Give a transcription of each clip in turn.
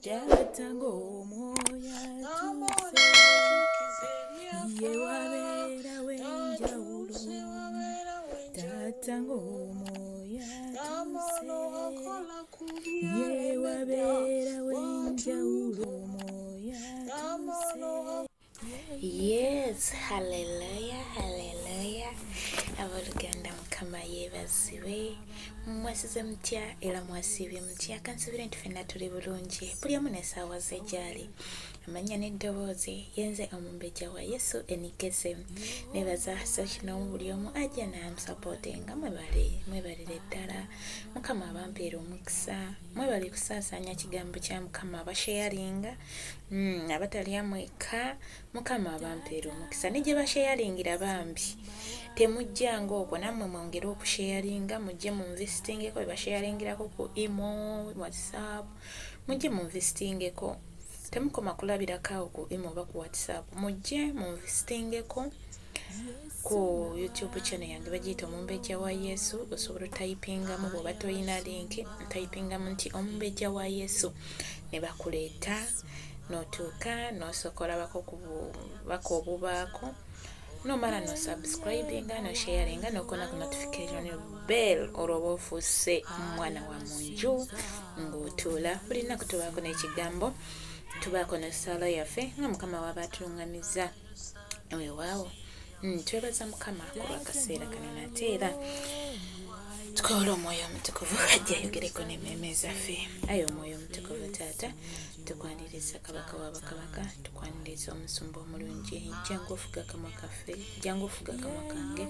Taata ng'omwoyo atuuse, ye wabeera w'enjawulo. Taata ng'omwoyo atuuse, ye wabeera w'enjawulo. Omwoyo atuuse. Yes, hallelujah, hallelujah. Abooluganda Mukama yeebazibwe. Mwasize mutya era mwasiibye mutya? Kansubire nti fenna tuli bulungi, buli omu n'essaawa ze gy'ali. Amannya n'eddoboozi yenze omumbejja wa Yesu Enikese. Nebaza ssekinomu buli omu ajja n'amusapootinga, mwebale, mwebalire ddala. Mukama abampeere omukisa. Mwebale kusaasaanya kigambo kya Mukama, abasheyaringa abatalya mwekka, Mukama abampeere omukisa. Ne gye basheyaringira bambi temujjanga okwo, nammwe mwongere okusheyaringa, mujje munvisitingeko bye basheyaringirako ku imo, WhatsApp, mujje munvisitingeko. Temukoma kulabirako awo ku imo oba ku WhatsApp, mujje munvisitingeko ku YouTube channel yange, bagiyita Omumbejja wa Yesu. Osobola otayipingamu bw'oba toyina link, ntayipingamu nti Omumbejja wa Yesu ne bakuleeta n'otuuka n'osooka olabako ku bubaka obubaako, nomala nosubscribinga, nosharinga, nokona ku notification bell, olwo oba ofuuse mwana wa munju ng'otuula. Buli nnaku tubaako n'ekigambo, tubaako n'essaala yaffe nga Mukama waba atulungamiza. Weewaawo, twebaza Mukama kulwakaseera kano, nate era tukola Omwoyo Omutukuvu ajja ayogereko n'emmeeme zaffe. Ayi Omwoyo Omutukuvu Taata, tukwaniriza Kabaka wa bakabaka, tukwaniriza Omusumba omulungi. Jangu ofuga akamwa kaffe, jangu ofuga akamwa kange,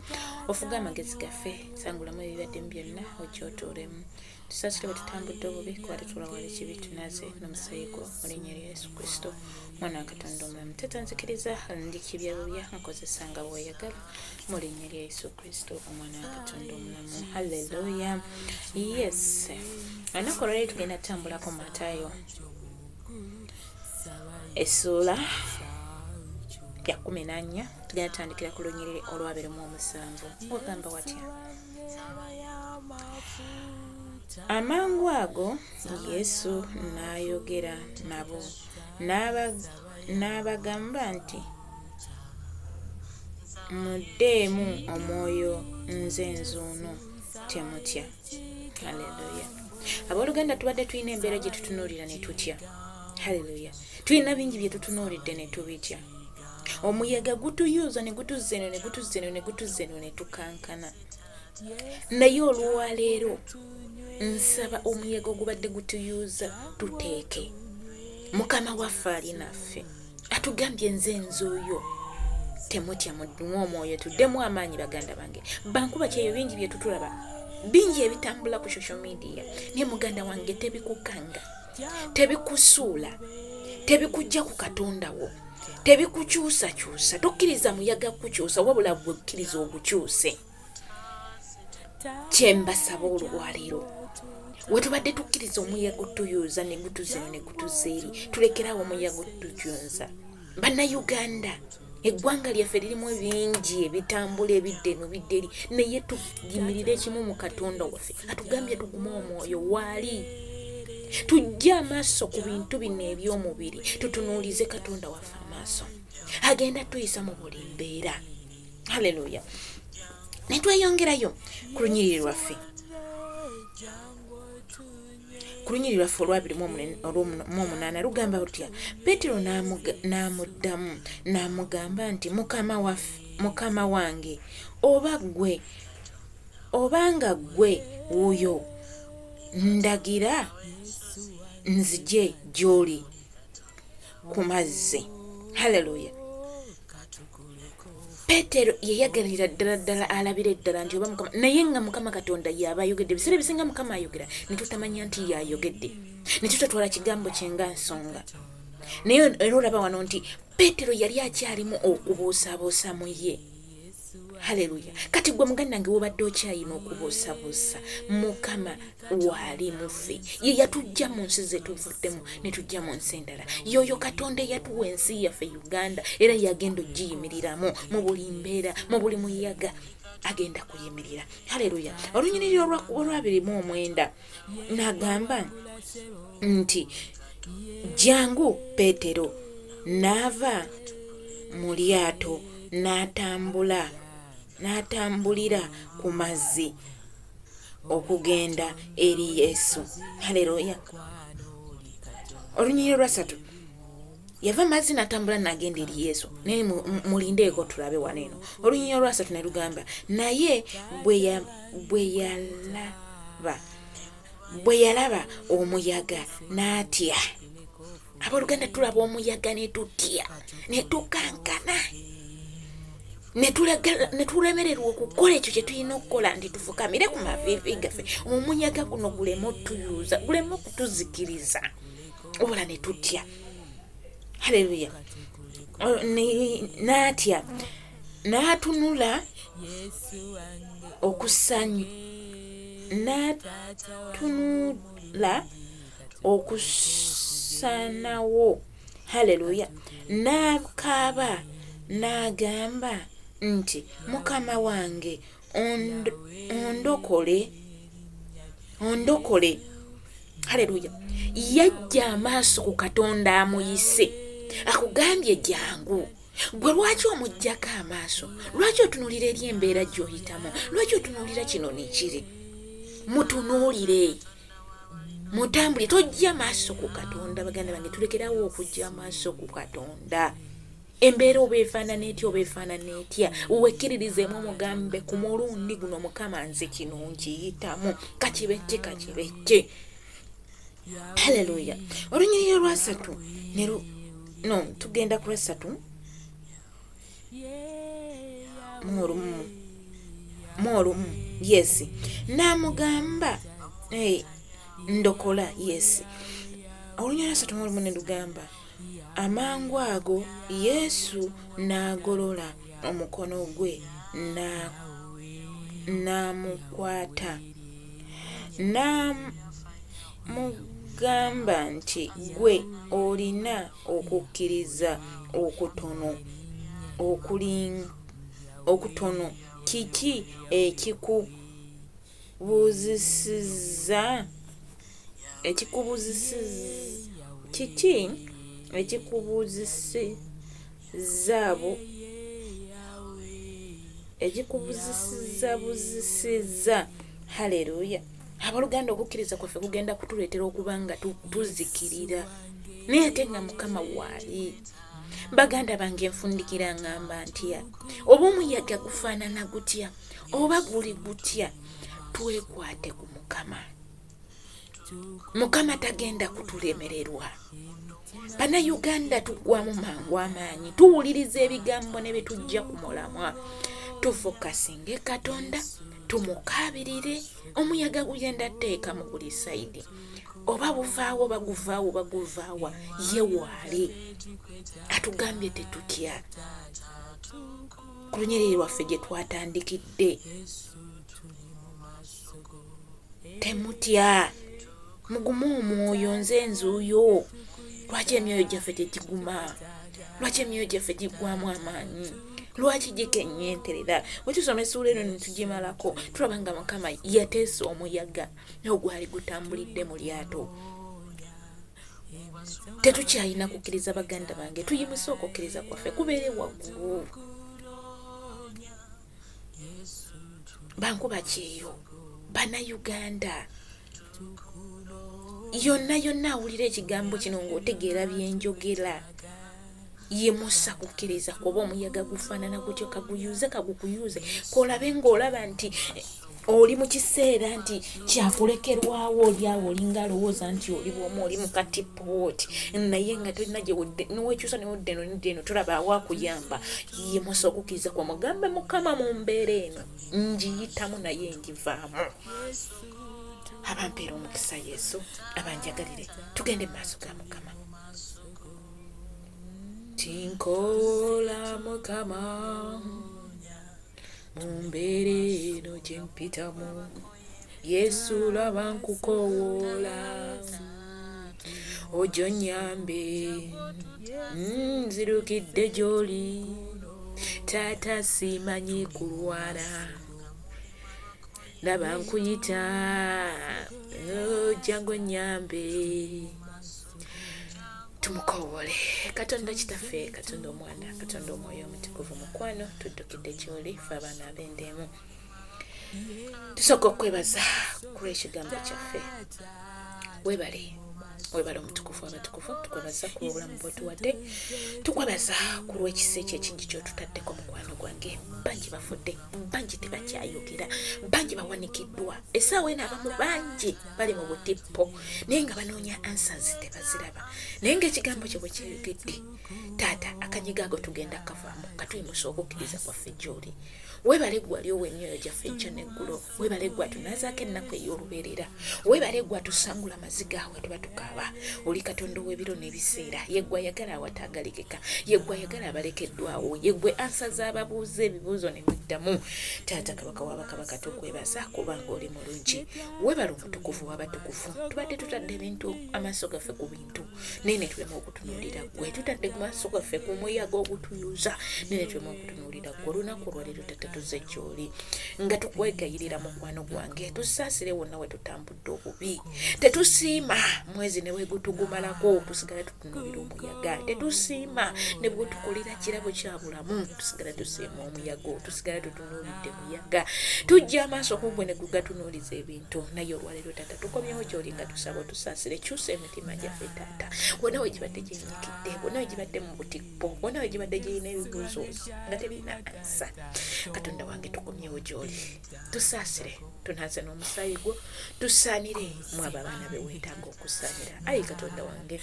ofuga amagezi gaffe, sangulamu ebibaddemu byonna, ojja otuulemu. Tusaasire bwe tutambudde obubi, kuba tetulawala ekibi, tunaze n'omusaayi gwo mu linnya lya Yesu Kristo, Mwana wa Katonda omulamu. Taata, nzikiriza ndi kibya bubya, nkozesa nga bw'oyagala mu linnya lya Yesu Kristo, Omwana wa Katonda omulamu. Halleluya. Yes, olunaku olwaleero tugenda tutambulako Matayo essuula ya 14, tugenda tutandikira ku lunyiriri olwabiri mu 7. Ogamba watya? Amangu ago Yesu n'ayogera nabo n'abagamba nti, Muddeemu omwoyo, nze nzuuno, temutya. Haleluya. Abooluganda, tubadde tulina embeera gye tutunuulira ne tutya. Haleluya. Tulina bingi bye tutunuulidde ne tubitya. Omuyaga gutuyuuza ne gutuzza eno ne gutuzza eno ne gutuzza eno ne tukankana. Naye olwaleero nsaba omuyaga ogubadde gutuyuuza tuteeke. Mukama waffe ali naffe, atugambye nze nzuuyo, temutya, muddumu omwoyo, tuddemu amaanyi. Baganda bange, bankuba kyeyo, bingi bye tutulaba, bingi ebitambula ku social media, naye muganda wange tebikukanga, tebikusuula, tebikujja ku Katonda wo, tebikukyusakyusa. Tokkiriza muyaga kukukyusa, wabula gwe kkiriza ogukyuse. Kyembasaba olwaleero, wetubadde tukkiriza omuyaga otuyuuza ne gutuza eno ne gutuza eri, tulekerawo omuyaga otutyunza. Bannayuganda, eggwanga lyaffe lirimu bingi ebitambula, ebidda eno, bidda eri, naye tuyimirire kimu mu Katonda waffe. Atugambye tugume omwoyo, waali. Tujje amaaso ku bintu bino eby'omubiri, tutunuulize Katonda waffe amaaso, agenda tuyisa mu buli mbeera. Haleluya. Netweyongerayo ku lunyiriri lwaffe, ku lunyiriri lwaffe olwabiri mu omunaana, lugamba lutya? Peetero n'amuddamu n'amugamba nti, Mukama waffe, Mukama wange, oba ggwe, obanga ggwe wuuyo, ndagira nzije gy'oli ku mazzi. Haleluya. Peetero yeyagalira ddala ddala alabira eddala nti oba Mukama, naye nga Mukama Katonda yaba ayogedde. Ebiseera ebisinga Mukama ayogera ne tutamanya nti yayogedde, ne tutatwala kigambo kye nga nsonga. Naye era olaba wano nti Peetero yali akyalimu okubuusabuusa mu ye. Haleluya. Kati gwe muganda nange wobadde okyayina okubuusabuusa, Mukama waali muffe, ye yatujja mu nsi zetuvuddemu ne tujja mu nsi endala. Yoyo Katonda eyatuwa ensi yaffe Uganda, era yagenda ogiyimiriramu mu buli mbeera, mu buli muyaga agenda kuyimirira. Haleluya. Olunyiriri olwabiri mu omwenda n'agamba nti, Jjangu Peetero. N'ava mu lyato n'atambula n'atambulira ku mazzi okugenda eri Yesu. Haleluya! Olunyiriri olwasatu yava mazzi n'atambula n'agenda eri Yesu. Naye mulindeeko tulabe wano eno olunyiriri olwasatu ne lugamba, naye bwe yalaba bwe yalaba omuyaga n'atya. Abooluganda, tulaba omuyaga ne tutya, ne tukankana, ne tulemererwa okukola ekyo kye tulina okukola nti tufukamire ku maviivi gaffe, omuyaga guno guleme otuyuuza, guleme okutuzikiriza, wabula ne tutya. Haleluya! N'atya, n'atunula okusanyu n'atunula okusanawo. Haleluya! N'akaaba n'agamba nti, Mukama wange, ondokole, ondokole. Haleluya! Yajja amaaso ku Katonda amuyise, akugambye jangu. Gwe lwaki omuggyako amaaso? Lwaki otunuulira eri embeera gy'oyitamu? Lwaki otunuulira kino nekiri? Mutunuulire, mutambule, tojja maaso ku Katonda. Baganda bange, tulekerawo okujja amaaso ku Katonda. Embeera oba efaanana etya, oba efaanana etya, wekkiririzeemu, omugambe ku mulundi guno, Mukama, nze kino nkiyitamu, kakibejje, kakibejje. Haleluya! Olunyiriri olwasatu no tugenda ku lwasatu mu olumu, mu olumu. Yes, n'amugamba, hey, ndokola. Yes, olunyiriri lwasatu mu olumu ne lugamba, amangu ago Yesu n'agolola omukono gwe n'amukwata, n'amugamba nti, gwe olina okukkiriza okutono okutono, kiki ekikubuzisizza kiki ekikubuzisizza? Haleluya! Abooluganda, okukkiriza kwaffe kugenda kutuleetera okuba nga tuzikirira, naye ate nga Mukama waali. Baganda bange, nfundikira ngamba ntya, oba omuyaga gufaanana gutya, oba guli gutya, twekwate ku Mukama. Mukama tagenda kutulemererwa. Bannayuganda tuggwamu mangu amaanyi, tuwuliriza ebigambo ne bitujja ku mulamwa. Tufokasinge Katonda, tumukaabirire. Omuyaga gugenda tteeka mu buli side, oba buvaawo, oba guvaawo, oba guvaawa, ye waali atugambye tetutya. Ku lunyiriri lwaffe gye twatandikidde, temutya, mugume omwoyo, nze nzuuyo. Lwaki emyoyo gyaffe tegiguma? Lwaki emyoyo gyaffe giggwamu amaanyi? Lwaki gikenyenterera? Bwe tusoma essuula eno ne tugimalako, tulaba nga Mukama yateesa omuyaga ogwali gutambulidde mu lyato. Tetukyalina kukkiriza, baganda bange, tuyimuse okukkiriza kwaffe kubeere waggulu. Bankuba kyeyo, Bannayuganda yonna yonna awulira ekigambo kino ng'otegeera byenjogera, yimusa kukkiriza kuba omuyaga gufaanana gutyo, kaguyuze, kagukuyuze, kolabe ng'olaba nti oli mu kiseera nti kyakulekerwawo, oli awo olinga alowooza nti oli bwomu, oli mu katipooti, naye nga tolina gyewodde, niwekyusa niwodde eno nidde eno, tolaba awakuyamba. Yimusa okukkiriza kwa, mugambe, Mukama, mu mbeera eno ngiyitamu naye ngivaamu. Abampeera omukisa, Yesu abanjagalire. Tugende mu maaso ga Mukama. Tinkola Mukama mu mbeera eno gye mpitamu, Yesu laba nkukowoola, ojjo nnyambe, nzirukidde gy'oli Taata, simanyi kulwana, laba nkuyita, jangu onnyambe. Tumukowoole Katonda Kitaffe, Katonda Omwana, Katonda Omwoyo Omutukuvu. Mukwano, tuddukidde gy'oli fe abaana ab'endeemu. Tusooka okwebaza ku lw'ekigambo kyaffe. Webale, webale Omutukuvu abatukuvu. Tukwebaza ku lw'obulamu bw'otuwadde, tukwebaza ku lw'ekisa ekyo ekingi ky'otutaddeko. Mukwano gwange, bangi bafudde, bangi tebakyayogera, bangi bawanikiddwa essaawa eno, abamu bangi bali mu butippo naye nga banoonya answers tebaziraba. Naye ng'ekigambo kyo bwe kyeyogedde, Taata, akanyiga ago tugenda kavaamu nga tuyimusa okukkiriza kwaffe gy'oli. Weebale ggwe ali owa emyoyo gyaffe ejja n'eggulo. Weebale ggwe atunaazaako ennaku ey'olubeerera. Weebale ggwe atusangula amaziga we tuba tukaaba. Oli Katonda ow'ebiro n'ebiseera. Ye ggwe ayagala awataagalikika, ye ggwe ayagala abalekeddwawo, ye ggwe answer z'ababuuza ebibuuzo ne muddamu. Taata, Kabaka w'abakabaka, tukwebaza kubanga oli mulungi. Weebale Omutukuvu w'abatukuvu. Tubadde tutadde ebintu, amaaso gaffe ku bintu, naye ne tulema okutunuulira ggwe. Tutadde ku maaso gaffe ku muyaga ogutuyuza, naye ne tulema okutunuulira ggwe. Olunaku olwaleero, Taata, tuzze gy'oli nga tukwegayirira. Mukwano gwange, tusaasire wonna we tutambudde obubi. Tetusiima mwezi ne wegutugumalako, tusigala tutunuulira omuyaga. Tetusiima ne bwetukolera kirabo kya bulamu, tusigala tusiima omuyaga, tusigala tutunuulidde muyaga. Tujja amaaso ku gwe ne gugatunuuliza ebintu. Naye olwaleero, Taata, tukomyewo gy'oli nga tusaba otusaasire. Kyusa emitima gyaffe, Taata, wonna we gibadde gyenyikidde, wonna we gibadde mu butikpo, wonna we gibadde girina ebibuuzo nga tebirina answer. Katonda wange, tukomyewo gy'oli, tusaasire, tunaaze n'omusaayi gwo, tusaanire mu abo abaana be weetaaga okusaanira. Ayi Katonda wange,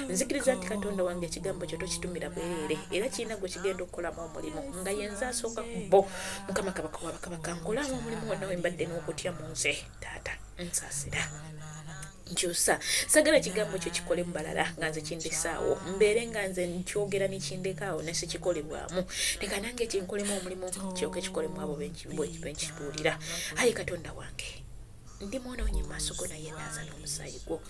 nzikiriza nti, Katonda wange, ekigambo kyo tokitumira bwereere, era kirina gwe kigenda okukolamu omulimu nga yenze asooka ku bo. Mukama Kabaka wabakabaka, nkolamu omulimu wonna we mbadde n'okutya mu nze. Taata, nsaasira, nkyusa. Sagala kigambo kyo kikole mu balala nga nze kindesaawo, mbeere nga nze nkyogera nekindekaawo nesikikolebwamu. Leka nange kinkolemu omulimu, kyoke kikolemu abo benkibuulira. Ayi Katonda wange, ndi mwonoonyi mu maaso go, naye naaza n'omusaayi gwo.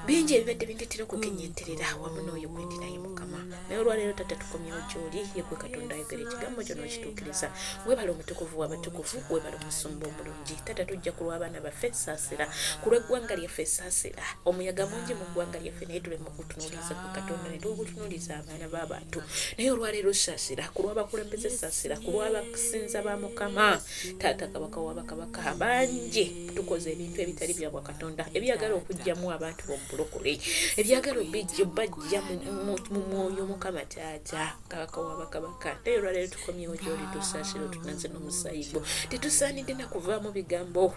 Bingi ebibadde bindetera okukenyenterera wamu n'oyo gwe ndi naye, Mukama. Naye olwaleero, Tata, tukomyewo gy'oli. Ye gwe Katonda ayogera ekigambo kyo n'okituukiriza. Weebale Omutukuvu w'abatukuvu, weebale Omusumba omulungi. Tata, tujja ku lw'abaana baffe, saasira. Ku lw'eggwanga lyaffe, saasira. Omuyaga mungi mu ggwanga lyaffe, naye tuleme okutunuuliza gwe Katonda ne tugutunuuliza abaana b'abantu. Naye olwaleero saasira ku lw'abakulembeze, saasira ku lw'abasinza ba Mukama. Taata, Kabaka w'abakabaka, bangi tukoze ebintu ebitali bya bwakatonda, ebyagala okuggyamu abantu bomu bulokole, ebyagala obajja mu mwoyo. Mukama Taata, Kabaka w'abakabaka, naye olwaleero tukomyewo gy'oli, tusaasire, otunaze n'omusaayi gwo. Tetusaanidde na kuvaamu bigambo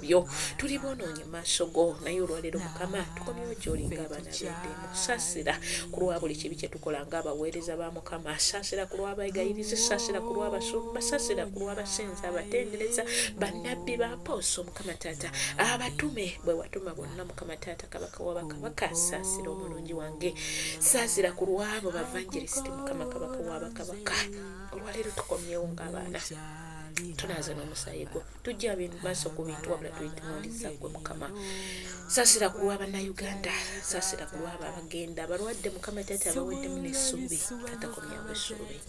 byo, tuli boonoonye maaso go. Naye olwaleero, Mukama, tukomyewo gy'oli ng'abaana b'eddeemu. Saasira ku lwa buli kibi kye tukola ng'abaweereza ba Mukama. Saasira ku lw'abeegayirizi, saasira ku lw'abasumba, saasira ku lw'abasinza, abatendereza, bannabbi, ba apostle. Mukama Taata, abatume bwe watuma bonna. Mukama Taata, Kabaka w'abakabaka, saasira omulungi wange, saasira ku lwabo ba evangelist. Mukama Kabaka w'abakabaka, olwaleero tukomyewo ng'abaana, tunaaze n'omusaayi gwo. Tujja maaso ku bintu, wabula tulitunuuliza gwe, Mukama. Saasira ku lw'abannayuganda, saasira ku lwabo abagenda abalwadde. Mukama Taata, abaweddemu n'essuubi, tatakomyawo essuubi.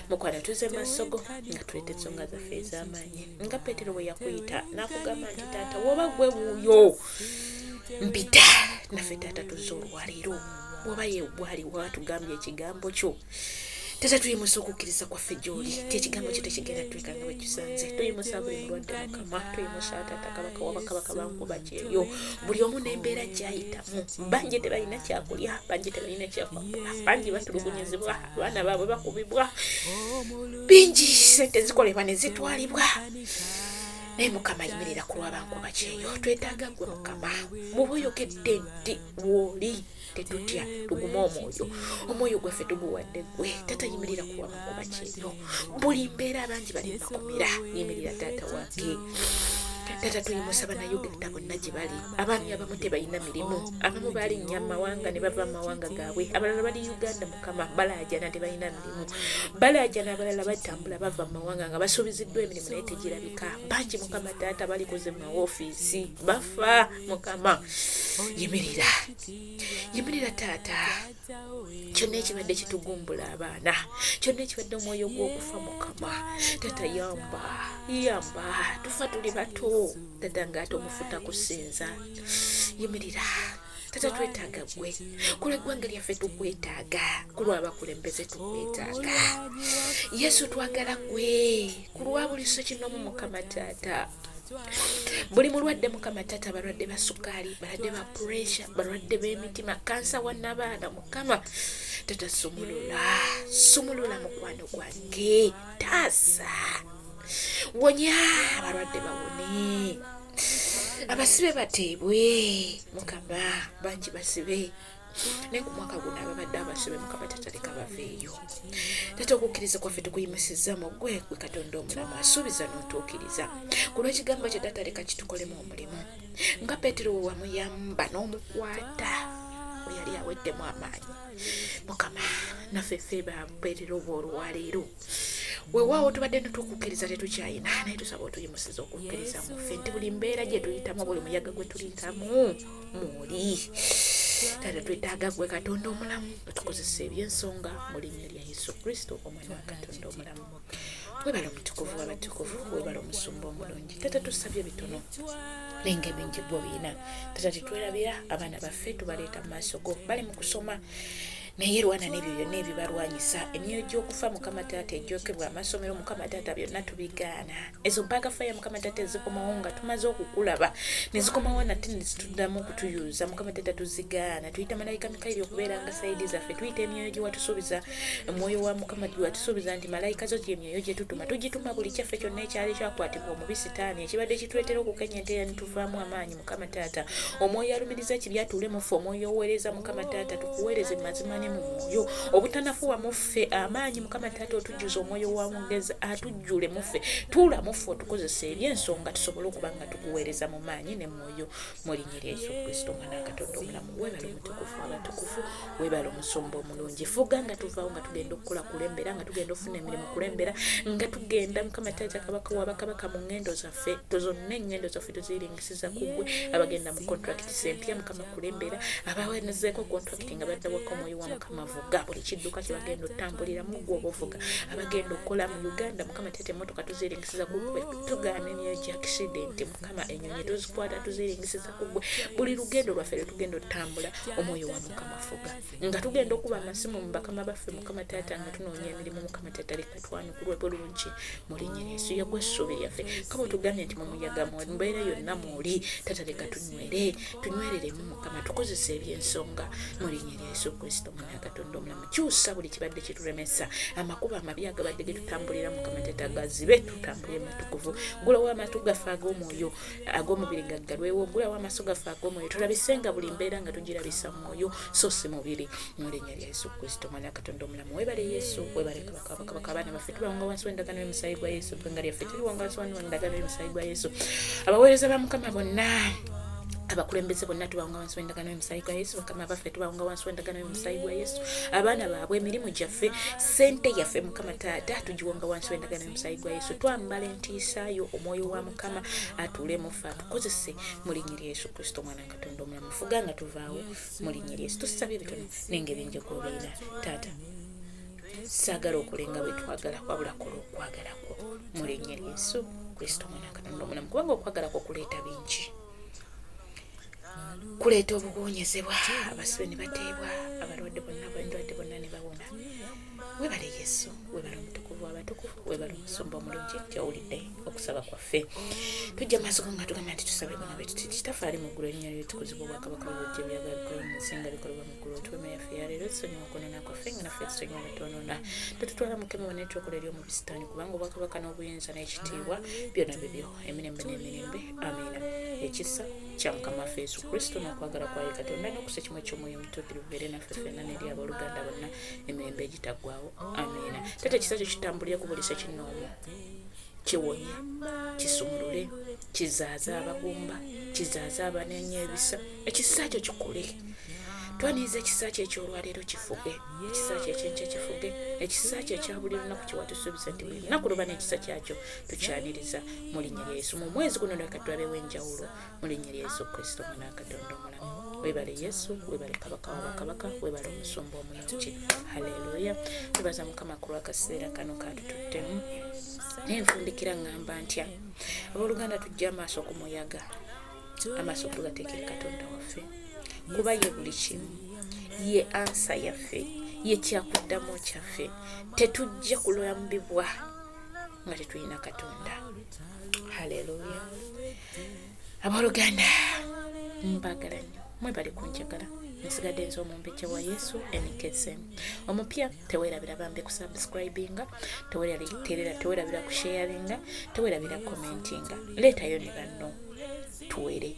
Mukwano, tuze maaso go nga tuleeta ensonga zaffe ez'amaanyi, nga Peetero bwe yakuyita n'akugamba nti, "Taata, woba gwe wuuyo, mpita." Naffe, Taata, tuzze olwaleero. Bw'oba ye bwali watugambye ekigambo kyo, Tata, tuyimusa okukkiriza kwaffe gy'oli ti ekigambo kyo tekigenda tuleka nga bwe kisanze. Tuyimusa buli mulwadde, Mukama. Tuyimusa, Taata, Kabaka wabakabaka, bankuba kyeyo, buli omu n'embeera gy'ayitamu. Bangi tebalina kyakulya, bangi tebalina kyakwambala, bangi batulugunyizibwa, abaana baabwe bakubibwa, bingi sente zikolebwa ne zitwalibwa. Naye Mukama, yimirira ku lw'abankuba kyeyo. Twetaaga ggwe, Mukama. Bw'oba oyogedde nti w'oli, tetutya, tugume omwoyo. Omwoyo gwaffe tuguwadde ggwe, Tata. Yimirira ku lw'abankuba kyeyo, buli mbeera. Abangi bali makomera, yimirira, Taata wange. Tata, tuyimusa Bannayuganda bonna gye bali. Abaami abamu tebalina mirimu, abamu balinnya amawanga ne bava mu mawanga gaabwe, abalala bali Uganda, Mukama, balaajana tebalina mirimu, balaajana. Abalala batambula bava mu mawanga nga basuubiziddwa emirimu naye tegirabika. Bangi, Mukama Taata, bali kuze mu mawoofiisi bafa. Mukama, yimirira, yimirira, Taata. Kyonna ekibadde kitugumbula abaana, kyonna ekibadde omwoyo gw'okufa, Mukama Taata, yamba, yamba. Tufa tuli bato, Taata, ng'ate omufu takusinza. Yimirira, Taata. Tata twetaaga gwe ku lw'eggwanga lyaffe, tukwetaaga ku lw'abakulembeze, tukwetaaga Yesu, twagala gwe ku lwa buli ssekinomu. Mukama Taata, buli mulwadde, Mukama Taata, balwadde ba sukaali, balwadde ba pressure, balwadde b'emitima, kansa wa nabaana, Mukama Tata, sumulula, sumulula mukwano gwange, taasa, wonya abalwadde bawone, abasibe bateebwe. Mukama, bangi basibe, naye ku mwaka guno ababadde abasibe, Mukama Tata, leka baveeyo. Tata, okukkiriza kwaffe tukuyimusizza mu ggwe, gwe Katonda omulamu asuubiza n'otuukiriza. Ku lw'ekigambo kye, Tata, leka kitukolemu omulimu nga Peetero we wamuyamba n'omukwata we yali aweddemu amaanyi. Mukama, naffe ffe ba Peetero bw'olwaleero, weewaawo tubadde netukukkiriza tetukyayina, naye tusaba otuyimusiza okukkiriza muffe nti buli mbeera gye tuyitamu, buli muyaga gwe tuyitamu, muli Taata. Twetaaga gwe Katonda omulamu otukozesa ebyensonga mu linnya lya Yesu Kristo, omwana wa Katonda omulamu. Webala omutukuvu wabatukuvu, webala omusumba omulungi. Tata, tusabye bitono naye nga ebingi gwe obiyina. Tata, tetwerabira abaana baffe, tubaleeta mu maaso go. Bali mu kusoma, naye lwana n'ebyo byonna ebibalwanyisa, emyoyo gy'okufa, Mukama Taata, egyokebwa amasomero. Mukama Taata, byonna tubigaana. Ezo backfire, Mukama Taata, ezikomawo nga tumaze okukulaba, nezikomawo nate nezituddamu okutuyuza, Mukama Taata, tuzigaana. Tuyita malayika Mikayiri okubeera nga side zaffe. Tuyita emyoyo gye watusuubiza, omwoyo wa Mukama gye watusuubiza nti malayika zo gyemyoyo gye tutuma. Tugituma buli kyaffe kyonna ekyali kyakwatibwa omubi Sitaani, ekibadde kituleetera okukenya enteera netuvaamu amaanyi. Mukama Taata, omwoyo alumiriza ekibi atuule mu ffe. Omwoyo oweereza, Mukama Taata, tukuweereze mu mazima ne mu mwoyo, obutanafuwa mu ffe amaanyi. Mukama Taata, otujjuza omwoyo wa mugezi, atujjule mu ffe. Tuula mu ffe, otukozesa ebyensonga, tusobole okuba nga tukuweereza mu maanyi ne mwoyo, mu linnya lya Yesu Kristo, omwana wa Katonda omulamu. Weebale omutukuvu abatukuvu, weebale omusumba omulungi. Fuga nga tuvaawo, nga tugenda okukola, kulembera nga tugenda okufuna emirimu, kulembera nga tugenda, Mukama Taata, Kabaka wabakabaka, mu ŋŋendo zaffe zonna. Eŋŋendo zaffe tuziringisiza ku ggwe. Abagenda mu contracts empya, Mukama, kulembera. Abawenezeeko contract nga badda waka, omwoyo wa Mukama vuga buli kidduka kye bagenda otambuliramu, ggwe oba ovuga. Abagenda okukola mu Uganda, Mukama Taata, emmotoka tuziringisiza ku ggwe. Tugaana emyoyo gya accident, Mukama. Enyonyi tuzikwata, tuziringisiza ku ggwe. Buli lugendo lwaffe lwe tugenda otambula, omwoyo wa Mukama fuga. Nga tugenda okuba amasimu mu bakama baffe, Mukama Taata, nga tunoonya emirimu, Mukama Taata, leka twanukulwe bulungi mu linnya lya Yesu. Yagwa essuubi lyaffe, kaba otugambye nti mu muyaga, mu mbeera yonna mwoli. Taata, leka tunywere, tunywereremu, Mukama, tukozesa ebyensonga mu linnya lya Yesu Kristo, omwana wa Katonda omulamu. Kyusa buli kibadde kitulemesa, amakubo amabi agabadde getutambulira, Mukama Taata, gazibe, tutambulire matukuvu. Gulawo amatu gaffe ag'omwoyo, ag'omubiri gaggalwewo. Gulawo amaaso gaffe ag'omwoyo, tulabisenga buli mbeera nga tugirabisa mwoyo so si mubiri, mu linnya lya Yesu Kristo, omwana wa Katonda omulamu. Webale Yesu, webale Kabaka wabakabaka. Abaana baffe tubawanga wansi w'endagaano y'omusaayi gwa Yesu. Eggwanga lyaffe tuliwanga wansi w'endagaano y'omusaayi gwa Yesu. Abaweereza ba Mukama bonna, abakulembeze bonna, tubawanga wansi w'endagaano y'omusaayi gwa Yesu. Bakama baffe tubawanga wansi w'endagaano y'omusaayi gwa Yesu. Abaana baabwe, emirimu gyaffe, sente yaffe, Mukama Taata, tugiwanga wansi w'endagaano y'omusaayi gwa Yesu. Twambala entiisaayo, omwoyo wa Mukama atuule muffe, atukozese, mu linnya lya Yesu Kristo, omwana wa Katonda omulamu. Fuga nga tuvaawo, mu linnya lya Yesu. Tusabye ebitono naye ebingi gw'obiina. Taata, saagala okulenga bwe twagala, wabula kola okwagala kwo, mu linnya lya Yesu Kristo, omwana wa Katonda omulamu, kubanga okwagala kwo kuleeta bingi, kuleeta obuwonyezebwa, abasibe ne bateebwa, abalwadde bonna, endwadde bonna ne bawona. Webale Yesu, webale omutukuvu abatukuvu, webale omusumba omulungi gyowulidde okusaba kwaffe. Tujja maaso go nga tugamba nti tusabe bona bwe tuti: Kitaffe ali mu ggulu, erinnya lyo litukuzibwa, obwakabaka bwe bujja, ebyagala bikolebwa mu nsi nga bikolebwa mu ggulu. Otuwe emmere yaffe eyaleero, tusonyiwe okwonoona kwaffe nga naffe tusonyiwa abatwonoona, totutwala mu kukemebwa, naye tulokola eri omubi Sitaani, kubanga obwakabaka n'obuyinza n'ekitiibwa byonna bibyo emirembe n'emirembe. Amiina. Ekisa kya Mukama waffe Yesu Kristo n'okwagala kwaye Katonda n'okusa ekimu eky'Omwoyo Omutuukirivu bibeere naffe ffenna n'eri abooluganda bonna emirembe egitaggwawo. Amiina. Taata, ekisa kyo kitambulire ku buli sekinnoomu, kiwonye, kisumulule, kizaaze abagumba, kizaaze abanenya ebisa. Ekisa kyo kikole. Twaniriza ekisa kyo ekyolwaleero kifuge, ekisa kyo ekyenkya kifuge, ekisa kyo ekya buli lunaku kyewatusuubiza nti buli lunaku luba n'ekisa kyakyo. Tukyaniriza mu linnya lya Yesu. Mu mwezi guno leka tulabewo enjawulo, mu linnya lya Yesu Kristo, omwana wa Katonda omulamu. Webale Yesu, webale Kabaka wa bakabaka, webale omusumba omulungi. Haleluya. Twebaza Mukama ku lwakaseera kano katututtemu. Naye nfundikira ŋŋamba ntya, abooluganda? Tujja amaaso ku muyaga, amaaso tugateeka eri Katonda waffe. Kuba ye buli kimu, ye ansa yaffe, ye kyakuddamu kyaffe. Tetujja kulambibwa nga tetulina Katonda. Haleluya. Abooluganda, mbagala nnyo, mwebale kunjagala. Nsigadde nze omumbejja wa Yesu NKSM omupya. Tewerabira bambi kusubscribinga, tewerabira kusharinga, tewerabira commentinga. Leetayo ne banno tuwere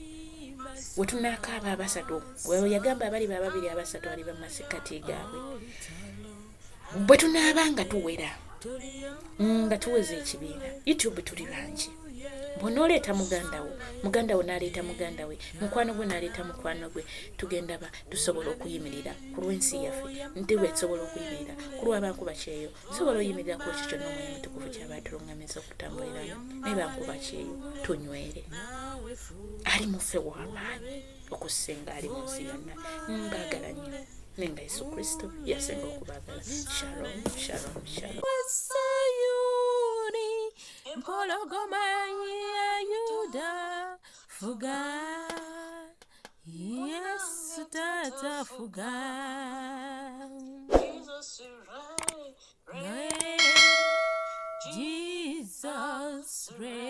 wetunaakaaba abasatu. Yagamba abali bababiri abasatu ali bamasekati gaabwe. Bwe tunaaba nga tuwera, nga tuweza ekibiina, YouTube tuli bangi. Bw'onooleeta muganda wo, muganda wo n'aleeta muganda we, mukwano gwe n'aleeta mukwano gwe, tugenda ba tusobola okuyimirira ku lw'ensi yaffe, nti bwe tusobola okuyimirira ku lw'abankuba kyeyo, tusobola oyimirira ku ekyo kyonna Omwoyo Omutukuvu kyaba atulungamiza okutambuliramu. Naye bankuba kyeyo, tunywere. Ali muffe w'amaanyi okusinga ali mu nsi yonna. Mbaagala nnyo, naye nga Yesu Kristo yasinga okubaagala. Shalom, shalom, shalom. Sayuni, empologoma ya Yuda, fuga Yesu tata, fuga. Jesus reign, Jesus reign.